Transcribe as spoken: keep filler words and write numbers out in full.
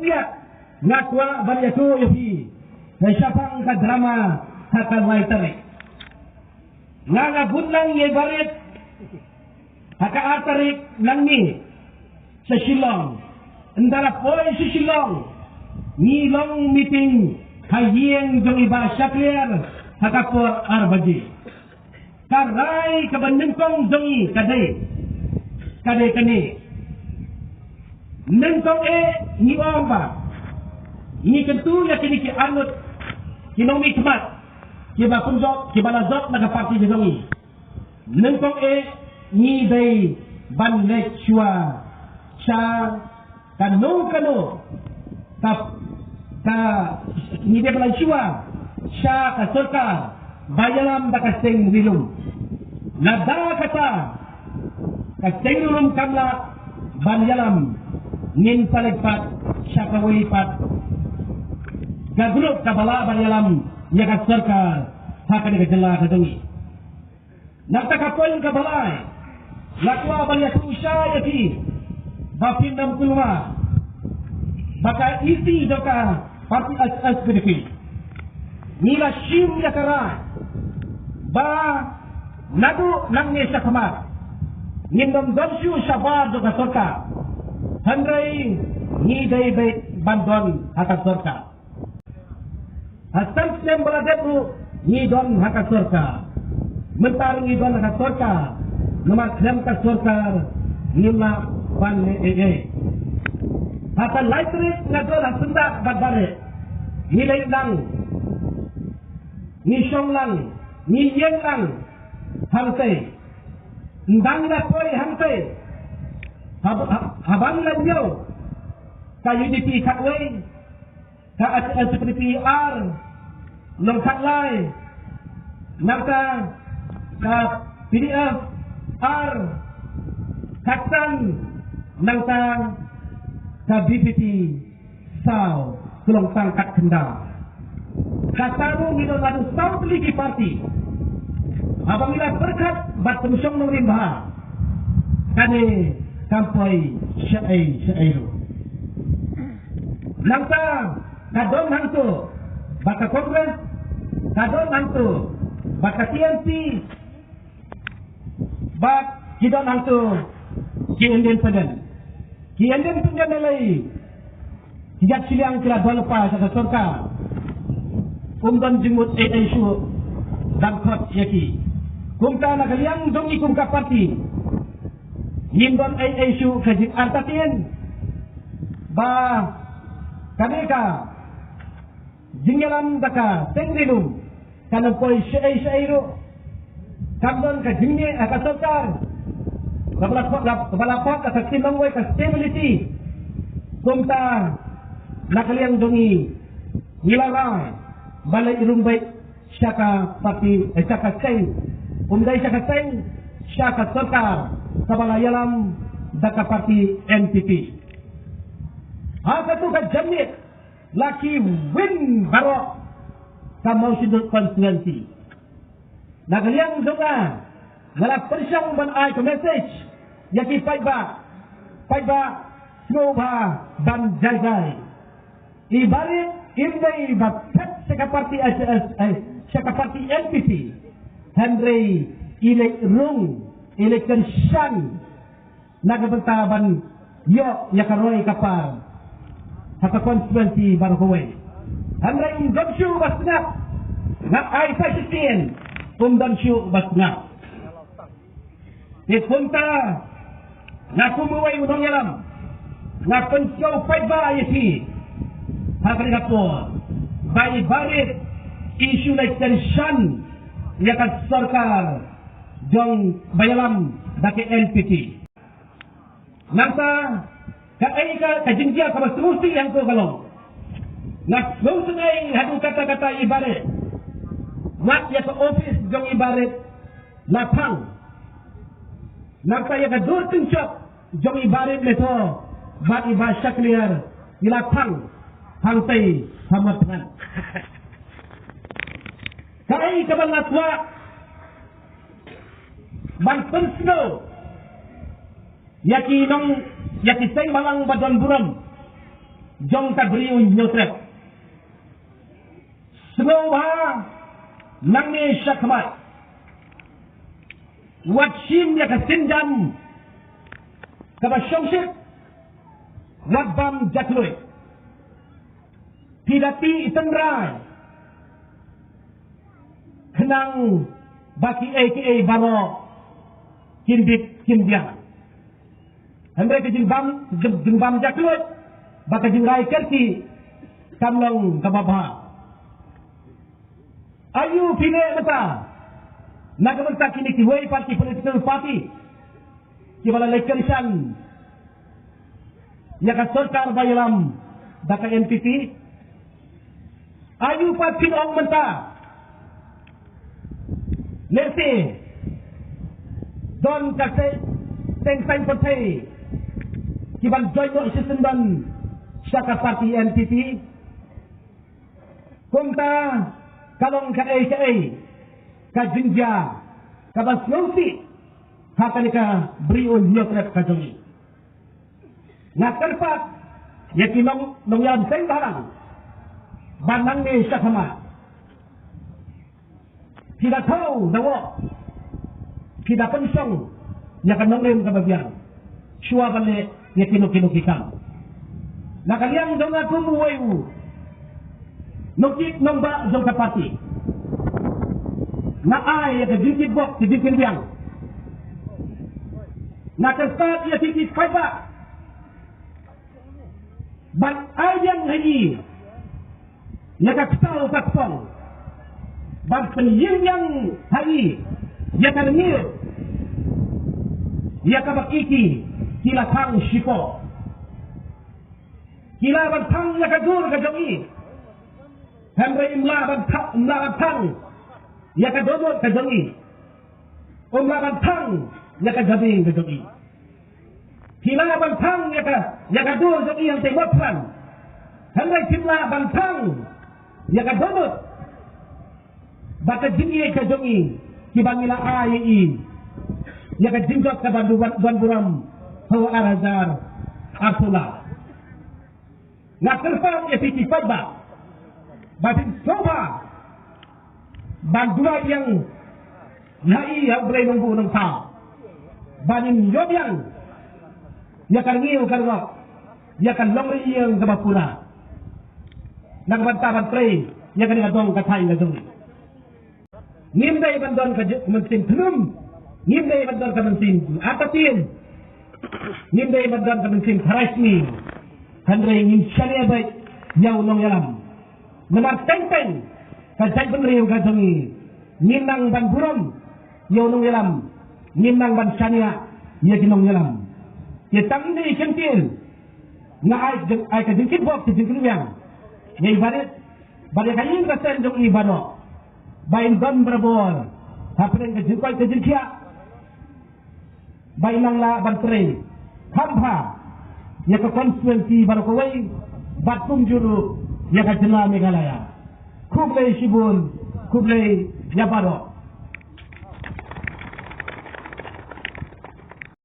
Ïa, nga kwah ban ïathuh ïa phi, ha shaphang ka drama ha ka lai tarik. Nga nga bun lang ïa barit ha ka ar tarik nangne sha Shillong. Ynda la poi sha Shillong, ngi long meeting ha ïing jong i Bah Shakliar ha ka por ar baje. Ka rai kaba nyngkong jong ngi ka dei, ka dei kane. Nyngkong eh ngi ong ba ngi kyntu ïa kine ki arngut ki nongmihkhmat kiba pynjop, kiba la jop na ka party jong ngi. Nyngkong eh ngi dei ban leit shuwa sha kano kano ka, ka, ngi dei ban leit shuwa sha ka sorkar ba ïalam da ka seng ri lum. Lada kata ka seng ri lum kam lah ban ïalam, ngin sa leit pat sha kawei pat ka group kaba lah ban ïalam ïa ka sorkar ha kane ka jylla ka jong ngi. Nangta ka point kaba lai, nga kwah ban ïathuh sha ïa phi ba phin ym kynmaw ba ka E C jong ka party H S P D P, ngi la shim ïa ka rai ba naduh nangne shakhmat ngin ym don shuh shabar jong ka sorkar. Hynrei ngi dei beit ban don ha ka sorkar. Ha san snem ba la dep ruh ngi don ha ka sorkar. Mynta ruh ngi don ha ka sorkar. Namar khlem ka sorkar ngim lah ban leh ei ei. Ha ka lai tarik nga don ha Syndah bad Barit. Ngi leit lang, ngi shong lang, ngi ïeng lang hangtei. Ynda ngi la poi hangtei, hab-, hab-, haba ngi la ñiew ka U D P khatwei, ka H S P D P ar, nong khatlai, nangta ka P D F ar, khatsan, nangta ka V P P saw, ka long tang khatkhyndai. Kata ruh ngi don haduh saw tylli ki party. Haba ngi la pyrkhat bad pynshong nongrim bha, kane kam poi shaei shaei ruh. Nangta ka don hangto ba ka Congress, ka don hangto ba ka T M C, bad ki don hangto ki independent. Ki independent lei, ki jait shiliang ki la don lypa sha ka sorkar. Um don jingmut ei ei shuh ban khot ïa ki. Kumta na ka liang jong ngi kum ka party, ngim don ei ei shuh ka jingartatien ba kane ka jingïalam da ka seng ri lum kan ym poi shaei shaei ruh. Kam don ka jingeh ha ka sorkar kaba la khot, kaba la khot ka skim longwei, ka stability. Kumta na ka liang jong ngi, ngi la rai ban leit rung beit sha ka party, eh, sha ka seng, um dei sha ka seng, sha ka sorkar kaba la ïalam da ka party N P P. Ha katu ka janmiet la ki win baroh ka Mawshynrut constituency. Na ka liang jong nga, nga la pyrshang ban ai ka message ïa ki paidbah, paidbah sngewbha ban jai jai. I Barit im dei ba phet sha ka party H S, eh, sha ka party N P P. Hynrei i leit rung, i leit kyrshan na ka bynta ban ïoh ïa ka roi ka par ha ka constituency baroh kawei. Hynrei um don shuh ba sngap, nga ai sa shisien, um don shuh ba sngap. Te kumta nga kum uwei u nongïalam, nga pynsngew paidbah ïa phi ha kane ka por ba i Barit i shu leit kyrshan ïa ka sorkar jong ba ïalam da ka N P P. Nangta kaei ka, ka jingjia kaba sngewsih hangto ka long, nga sngewsynei haduh katta katta i Barit. Wat ïa ka office jong i Barit la thang. Nangta ïa ka dur tyngshop jong i Barit Metho bad i Bah Shakliar i la thang hangtei ha Mawthadraishan. Kaei kaba nga kwah ban pynsngew ïa ki nong, ïa ki seng bhalang ba don burom, jong ka bri u Hynñiewtrep. Sngewbha nangne shakhmat wat shim ïa ka sienjam kaba shongshit, wat bam jakluid. Phi da tih tynrai khnang ba kiei kiei baroh kin bit kin biang. Hynrei ka jingbam, jing- jingbam jakluid bad ka jingrai kyrkieh kam long kaba bha. Aïu phi leh mynta na ka bynta kine kiwei pat ki political party kiba la leit kyrshan ïa ka sorkar ba ïalam da ka N P P? Aïu pat phin ong mynta, lehse don ka seng, seng saiñ pyrthei kiban join noh shisien ban sha ka party N P P? Kumta ka long kaei kaei ka jingjia kaba sngewsih ha kane ka bri u Hynñiewtrep ka jong ngi. Nga kyrpad ïa ki nong, nongïalam seng bhalang ba nangne shakhmat phi da thaw da wok, phi da pynshong ïa ka nongrim kaba biang shuwa ban leh ïa kino kino ki kam. Na ka liang jong nga kum uwei u nongkit nongbah jong ka party, nga ai ïa ka jingkitbok ka jingkitbiang. Nga kyrpad ïa ki ki paidbah ban ai biang ha i ïa ka ksaw ka kpong, ban pynïeng biang ha i ïa ka rngiew, ïa kaba ki ki la thang shipor. Ki lah ban thang ïa ka dur ka jong i, hynrei ym lah ban tha-, ym lah ban thang ïa ka dohnud ka jong i. Ym lah ban thang ïa ka jabieng ka jong i. Ki lah ban thang ïa ka, ïa ka dur jong i hangtei mot pran, hynrei kim lah ban thang ïa ka dohnud bad ka jingïeit ka jong i, kiba ngi la ai ïa i ïa ka jingjop kaba don, don burom ha u ar hajar arphew lai. Nga kyrpad ïa phi ki paidbah ba phin sngewbha ban duwai ïa ngi ha i ha U Blei Nongbuh Nongthaw, ban ïoh biang ïa ka rngiew ka rngok, ïa ka longri ïing kaba pura, na ka bynta ban trei ïa kane ka dong ka thaiñ ka jong ngi. Ngim dei ban don ka mynsiem thnum, ngim dei ban don ka mynsiem artatien, ngim dei ban don ka mynsiem tharai sngi, hynrei ngin shaniah beit ïa u nongïalam. Namar teng teng ka jaitbynriew ka jong ngi, ngim nang ban burom ïa u nongïalam, ngim nang ban shaniah ïa ki nongïalam. Ïa tang ine i kyntien nga ai, ai ka jingkitbok ka jingkitbiang ïa i barit bad ïa ka ïing ka sem jong i baroh, ba in don barabor hapdeng ka jingkoit ka jingkhiah, ba in nang lah ban trei kham bha ïa ka constituency baroh kawei bad kumjuh ruh ïa ka jylla Meghalaya. Khublei shibun, khublei ïa baroh.